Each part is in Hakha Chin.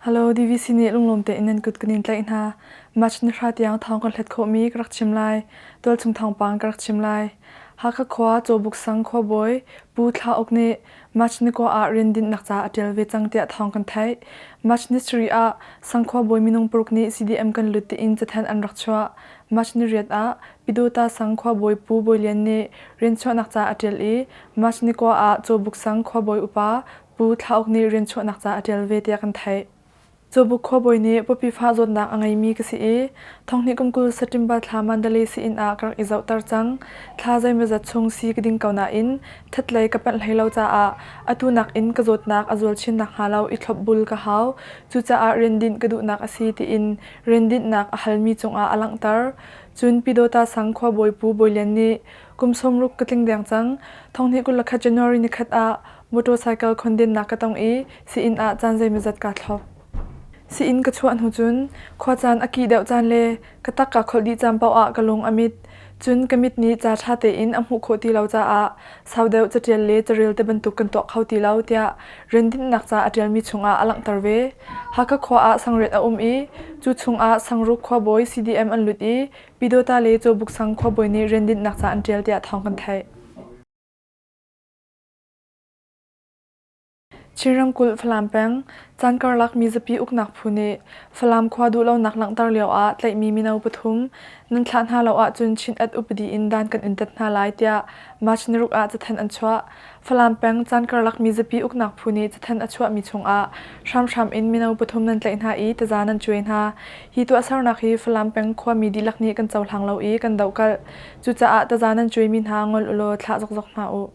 Hello, DVC nih lunglawm tein nan kut kan in tlaih hna. March ni hra tiang thawng kan hlet khawhmi ka rak chim lai. Tualchung thawngpang ka rak chim lai. Hakha khua Cawbuk sang khuabawi Pu Thla Uk nih March ni kua ah rian dinhnak ca a ṭial ve cang tiah thawng kan theih. March ni sarih ah sang khuabawi minung paruk nih CDM kan lut tiin cathanh an rak chuah. March ni riat ah Pyidawta sang khuabawi Pu Bawi Lian nih rianchuahnak ca a ṭial i March ni kua ah Cawbuk sang khuabawi upa Pu Thla Uk nih rianchuahnak ca a ṭial ve tiah kan theih. Cawbuk khuabawi nih pawpi fah zawtnak a ngeimi ka si i thonghnih kum 20 September thla Mandalay sii-inn ah ka rak i zohter cang. Thla zeimawzat chung sii ka ding ko nain ṭhatlei ka panh hlei lo caah atu nakin ka zawtnak a zual chin nakhnga lo i thlopbul ka hau. Cucaah rian dinh ka duhnak a si tiin rian dinhnak a halmi cungah a langhter. Cun Pyidawta sang khuabawi Pu Bawi Lian nih kum 60 ka tling deng cang. Thonghnih 21 January nikhat ah motorcycle khondennak ka tong i sii-inn ah caan zeimawzat kaa thlop. Sii-inn ka chuah hnu cun khuacaan a kih deuh caan le ka tak kaa kholh dih caan paoh ah ka lung a mit. Cun ka mit nih ca ṭha tein a hmuh khawh ti lo caah sau deuh caṭial le carel te bantuk kan tuah kho ti lo tiah rian dinhnak ca a ṭialmi chungah a langhter ve. Hakha khua ah sangriat a um i cu chungah Sangruk khuabawi CDM an lut i Pyidawta le Cawbuk sang khuabawi nih rian dinhnak ca an ṭial tiah thawng kan theih. Chin ramkulh Falam peng caan karlak mizapi uknak phu nih Falam khua duhlonak langhter lio ah tlaihmi mino pathum nan thlah hna lo ahcun Chin-at upadi in dan kan in tat hna lai tiah March ni ruk ah cathanh an chuah. Falam peng caan karlak mizapi uknak phu nih cathanh a chuahmi chungah hramhram in mino pathum nan tlaih hna i taza nan cuai hna. Hi tuahsernak hi Falam peng khuami dihlak nih kan cohlang lo i kan dohkalh. Cucaah taza nan cuaimi hna ngol ulaw thlah zokzok hna u.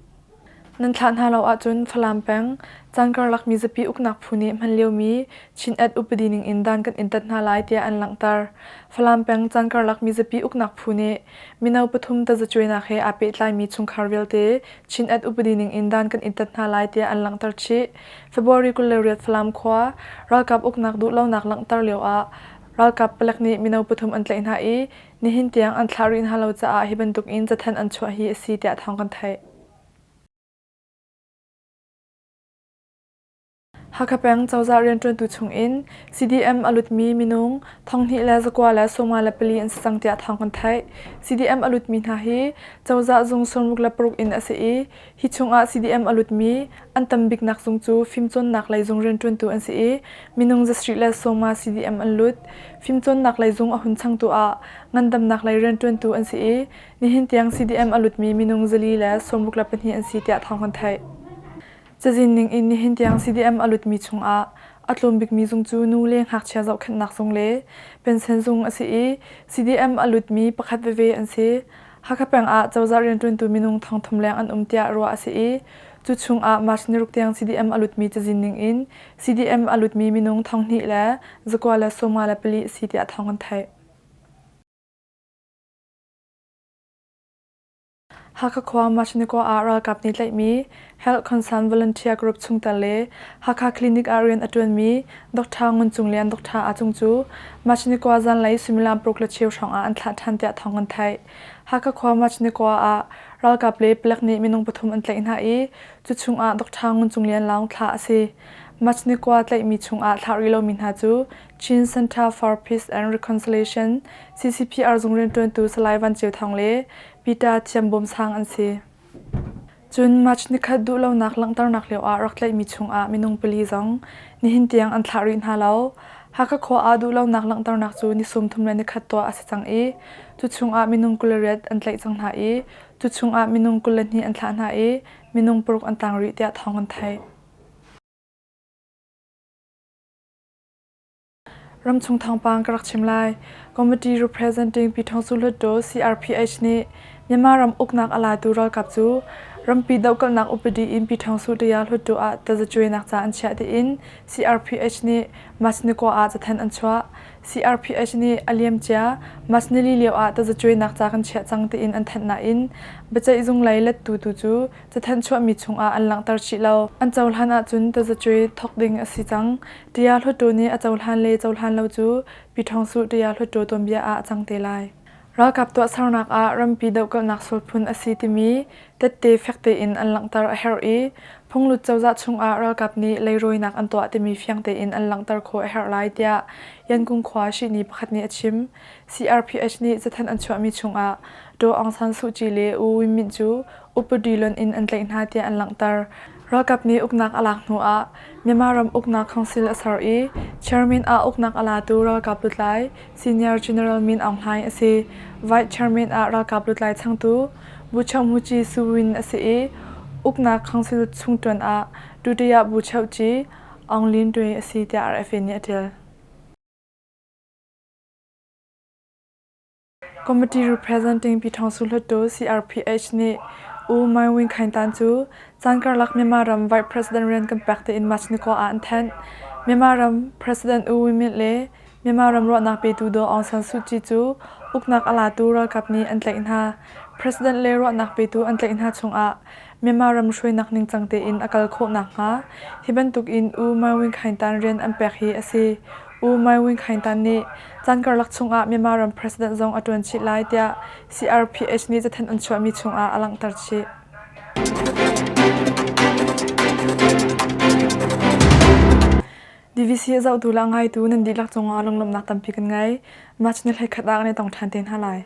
Nan thlah hna lo ahcun Falam peng caan karlak mizapi uknak phu nih hman liomi Chin-at upadi ning in dan kan in tat hna lai tiah an langhter. Falam peng caan karlak mizapi uknak phu nih mino pathum tazacuainak he aa pehtlaimi chungkhar vialte Chin-at upadi ning in dan kan in tat hna lai tiah an langhter chih. February 28 Falam khua ralkap uknak duhlonak langhter lio ah ralkap palek nih mino pathum an tlaih hna i Nihin tiang an thlah rih hna lo caah hi bantuk in cathanh an chuah hi a si tiah thawng kan theih. Hakha peng cozah rianṭuantu chungin CDM a lutmi minung 2194 an si cang tiah thawng kan theih. CDM a lutmi hna hi cozah zung 66 in a si i hi chungah CDM a lutmi an tam biknak zung cu fimcawnnak lei zung rianṭuantu an si i minung 170 CDM an lut. Fimcawnnak lei zung a hun changtu ah ngandamnak lei rianṭuantu an si i nihin tiang CDM a lutmi minung 162 an si tiah thawng kan theih. Cazin ning in nihin tiang CDM a lutmi chungah a tlawm bikmi zung cu nu le ngakchia zohkhenhnak zung le pension zung a si i CDM a lutmi pakhat veve an si. Hakha peng ah cozah rianṭuantu minung thongthum leng an um tiah ruah a si i cu chungah March niruk tiang CDM a lutmi cazin ning in CDM a lutmi minung 2194 a si tiah thawng an theih. Hakha khua March nikua ah ralkap nih tlaihmi Health Concern Volunteer Group chungtel le Hakha Clinic ah rian a ṭuanmi Dr. Ngun Cung Lian Dr. A Cung cu March nikua zanlei suimilam paruk le cheu hrawng ah an thlah ṭhan tiah thawng an theih. Hakha khua March nikua ah ralkap le palek nih minung pathum an tlaih hna i cu chungah Dr. Ngun Cung Lian lawng thlah a si. March nikua tlaihmi chungah thlah rih lomi hna cu Chin Center for Peace and Reconciliation CCPR zung rianṭuantu Salai Van Ceu Thawng le Peter Thiam Bawm Sang an si. Cun March nikhat duhlonak langhternak lioah rak tlaihmi chungah minung pali zong nihin tiang an thlah rih hna lo. Hakha khua ah duhlonak langhternak cu ni 31 tuah a si cang i cu chungah minung 28 an tlaih cang hna i cu chungah minung 22 an thlah hna i minung paruk an tang rih tiah thawng an theih. Ramchung thawngpang ka rak chim lai. Committee Representing Pyithawngsu Hluttaw CRPH nih Myanmar ram uknak a latu ralkap cu rampi dohkalhnak upadi in Pyithawngsu Taya Hluttaw ah tazacuainak ca an chiah tiin CRPH nih March ni kua ah cathanh an chuah. CRPH nih a liamcia March nili lio ah tazacuainak ca kan chiah cang tiin an thanh nain biaceihzung lei lettu tu cu Cathanh chuahmi chungah an langhter chih lo. An cohlan ahcun tazacuai thawk ding a si cang. Tia Hluttaw nih a cohlan le cohlan lo cu Pi Ṭhawng Suh Tia Hluttaw tuanbia ah a cang te lai. Ralkap tuahsernak ah rampi dohkalhnak sualphun a si timi tette fek tein an langhter a herh i phunglut cozah chungah ralkap nih leirawinak an tuah timi fiang tein an langhter khawh a herh lai tiah Yankung khua shihni pakhat nih a chim. CRPH nih cathanh an chuahmi chungah Daw Aung San Suu Kyi le U Win Myint cu upadi lonh in an tlaih hna tiah an langhter. Ralkap nih uknak a lak hnuah Myanmar ram uknak council a ser i chairman ah uknak a latu ralkap lutlai Senior General Min Aung Hlaing a si. Vice Chairman ah ralkap lutlai changtu Buchohmuci Su Win a si i uknak council chungṭuan ah Dutiyah Buchohci Aung Lin Htwe a si tiah RFA nih a ṭial. Committee Representing Pyithawngsu Hluttaw CRPH nih U Mai Win Khaing Tan cu caan karlak Myanmar ram Vice President rian kan pek tiin March ni kua ah an thanh. Myanmar ram President U Win Myint le Myanmar ram ruahnak petu Daw Aung San Suu Kyi cu uknak a latu ralkap nih an tlaih hna. President le ruahnak petu an tlaih hna chungah Myanmar ram hruainak ningcang tein a kal khawh nakhnga hi bantukin U Mai Win Khaing Tan rian an pek hi a si. U Mai Win Khaing Tan nih caan karlak chungah Myanmar ram president zong a ṭuan chih lai tiah CRPH nih cathanh an chuahmi chungah a langhter chih. DVC a zohtu le a ngaitu nan dihlak cungah lunglawmhnak tampi kan ngei. March ni 11 ah kan i tong ṭhan te hna lai.